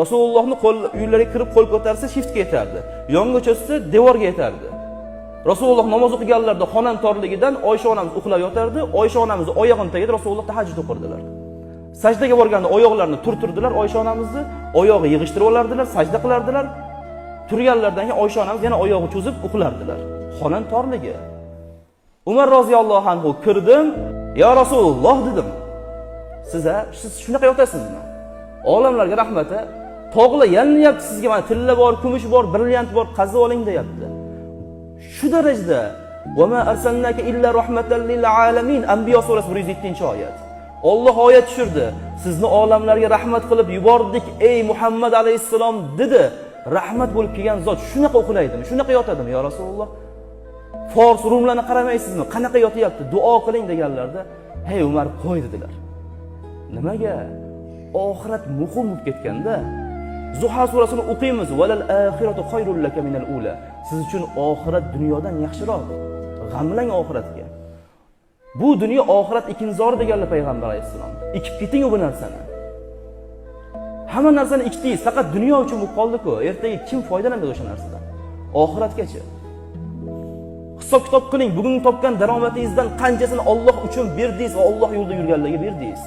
Rasulullohni qo'l uylariga kirib qo'l ko'tarsa, shiftga yetardi. Yonga cho'zsa, devorga yetardi. Rasululloh namoz o'qiganlarida xonam torligidan Oysha onamiz uxlab yotardi. Oysha onamizni oyog'ini tagida Rasululloh tahajjud o'qirdilar. Sajdaga borganda oyoqlarini turtirdilar Oysha onamizni, oyog'i yig'ishtirib olardilar, sajda qilardilar. Turganlaridan keyin Oysha onamiz yana oyog'i cho'zib uxlardilar. Xonam torligi. Umar roziyallohu anhu kirdim, "Ya Rasululloh" dedim. Siz a, siz shunaqa yotasizmi? Olamlarga rahmati, tog'lar yalinyapti sizga, mana tilla bor, kumush bor, brilliant bor, qazib oling deyapti. Shu darajada va ma arsalnaka illa rahmatan lil alamin, Anbiyo surasi 107-oyat. Olloh oyat tushirdi. Sizni olamlarga rahmat qilib yubordik ey Muhammad alayhissalom dedi. Rahmat bo'lib kelgan zot shunaqa uxlaydimi? Shunaqa yotadimi ya Rasululloh? Fors, Rumlarni qaramaysizmi? Qanaqa yotyapti? Duo qiling deganlarda, "Hey Umar, qo'y" dedilar. Nimaga? Oxirat muhim bo'lib ketganda. Zuha surasini o'qiymiz. Valal axiratu khayrul laka minal ula. Siz uchun oxirat dunyodan yaxshiroq. G'amlang oxiratga. Bu dunyo oxirat ekinzori deganlar payg'ambar alayhissalom. Ekib keting bu narsani. Hamma narsani ekdingiz, faqat dunyo uchun bo'lib qoldi-ku. Ertaga kim foydalanadi o'sha narsadan? Oxiratgacha. Hisob kitob qiling, bugun topgan daromadingizdan qanchasini Alloh uchun berdingiz va Alloh yo'lida yurganlarga berdingiz.